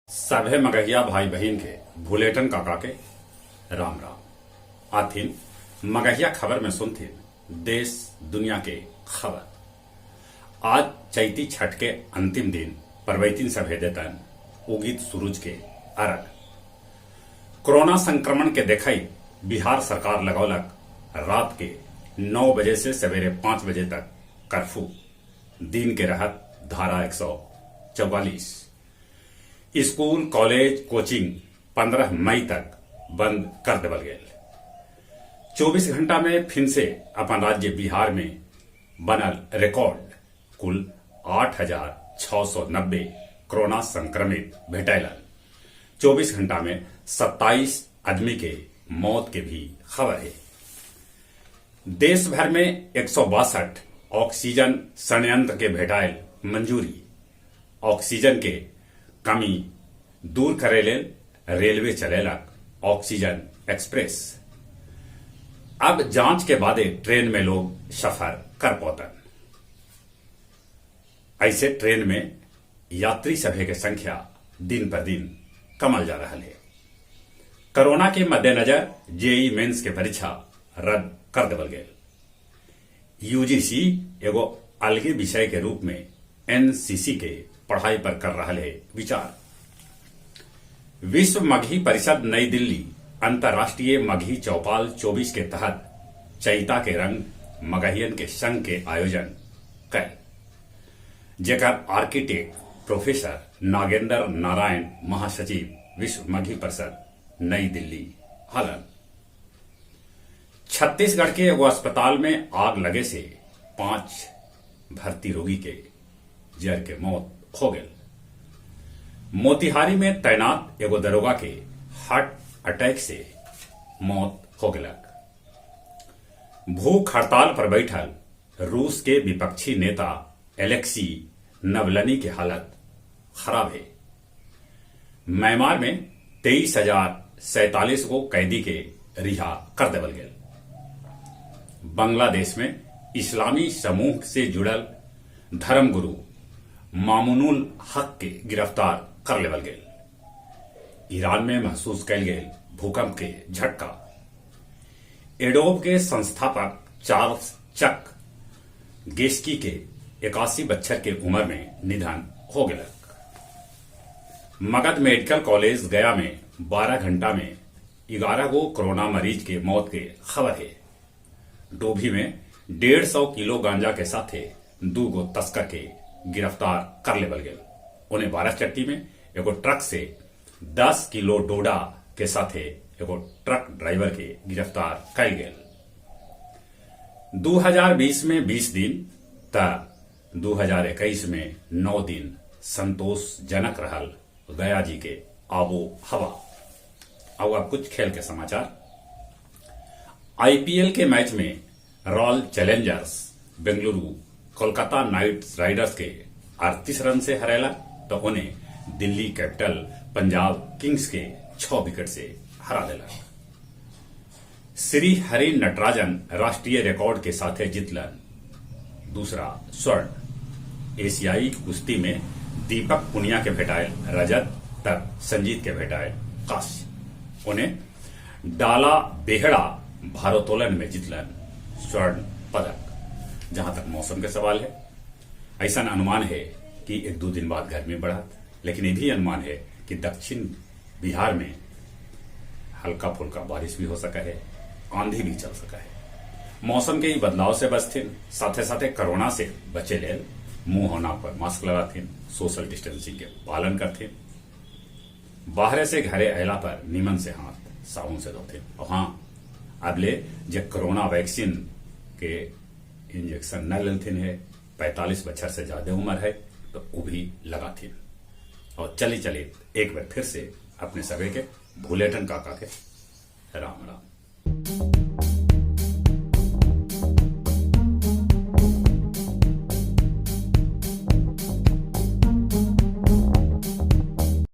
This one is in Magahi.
सभे मगहिया भाई बहिन के भुलेटन काका के राम राम। आथिन मगहिया खबर में सुनथिन देश दुनिया के खबर। आज चैती छठ के अंतिम दिन परवैतिन सभे देतन उगित सूरज के अर्घ। कोरोना संक्रमण के देखई बिहार सरकार लगौलक रात के 9 बजे से सवेरे 5 बजे तक कर्फ्यू। दिन के रहत धारा 144। स्कूल कॉलेज कोचिंग 15 मई तक बंद कर देवल गेल। 24 घंटा में फिर से अपन राज्य बिहार में बनल रिकॉर्ड कुल 8,690 कोरोना संक्रमित भेटैलन। 24 घंटा में 27 आदमी के मौत के भी खबर है। देश भर में 162 ऑक्सीजन संयंत्र के भेटायल मंजूरी। ऑक्सीजन के कमी दूर करे लेल रेलवे चलेलक ऑक्सीजन एक्सप्रेस। अब जांच के बादे ट्रेन में लोग सफर कर पौतन। ऐसे ट्रेन में यात्री सभे के संख्या दिन पर दिन कमल जा रहा है। कोरोना के मद्देनजर जेई मेंस के परीक्षा रद्द कर देवल गेल। यूजीसी एगो अलगे विषय के रूप में एनसीसी के पढ़ाई पर कर रहा है विचार। विश्व मगही परिषद नई दिल्ली अंतर्राष्ट्रीय मगही चौपाल 24 के तहत चैता के रंग मगहियन के संग के आयोजन कैल, जेकर आर्किटेक्ट प्रोफेसर नागेंद्र नारायण महासचिव विश्व मगही परिषद नई दिल्ली हलन। छत्तीसगढ़ के एगो अस्पताल में आग लगे से 5 भर्ती रोगी के जर के मौत हो गई। मोतिहारी में तैनात एगो दरोगा के हार्ट अटैक से मौत हो गलक। भूख हड़ताल पर बैठल रूस के विपक्षी नेता एलेक्सी नवलनी के हालत खराब है। म्यांमार में 23,047 गो कैदी के रिहा कर देवल गेल। बांग्लादेश में इस्लामी समूह से जुड़ल धर्मगुरु मामूनुल हक के गिरफ्तार कर लेवल गेल। ईरान में महसूस कैल गेल भूकंप के झटका। एडोब के संस्थापक चार्ल्स चक गेस्की के 81 बच्छर के उम्र में निधन हो गया। मगध मेडिकल कॉलेज गया में 12 घंटा में 11 गो कोरोना मरीज के मौत के खबर है। डोभी में 150 किलो गांजा के साथे 2 गो तस्कर के गिरफ्तार कर लेवल गेल। उन्हें बाराचट्टी में एगो ट्रक से 10 किलो डोडा के साथे एगो ट्रक ड्राइवर के गिरफ्तार कैल गेल। 2020 में 20 दिन त 2021 में 9 दिन संतोषजनक रहल गया जी के आबो हवा। अब आप कुछ खेल के समाचार। आईपीएल के मैच में Royal Challengers Bengaluru Kolkata Knight Riders के 38 रन से हरेला तो उन्हें दिल्ली कैपिटल पंजाब किंग्स के 6 विकेट से हरा दिला। श्री हरि नटराजन राष्ट्रीय रिकॉर्ड के साथ जीतलन दूसरा स्वर्ण। एशियाई कुश्ती में दीपक पुनिया के भेटायल रजत तब संजीत के भेटायल कांस्य। उन्हें डाला बेहड़ा भारोत्तोलन में जीतलन स्वर्ण पदक। जहां तक मौसम के सवाल है, ऐसा अनुमान है कि 1-2 दिन बाद गर्मी बढ़त, लेकिन ये भी अनुमान है कि दक्षिण बिहार में हल्का फुल्का बारिश भी हो सका है, आंधी भी चल सका है। मौसम के ही बदलाव से बचथिन, साथे साथे कोरोना से बचे लेल मुंह और नाक पर मास्क लगाथिन, सोशल डिस्टेंसिंग के पालन करथिन, बाहरे से घरे अयला पर नीमन से हाथ साबुन से धोथिन। और हाँ, अबले जे कोरोना वैक्सीन के इंजेक्शन न लेथिन है, 45 बछर से ज्यादा उम्र है तो वो भी लगाथिन। और चली चली एक बार फिर से अपने सभी के भुलेटन काका के राम राम।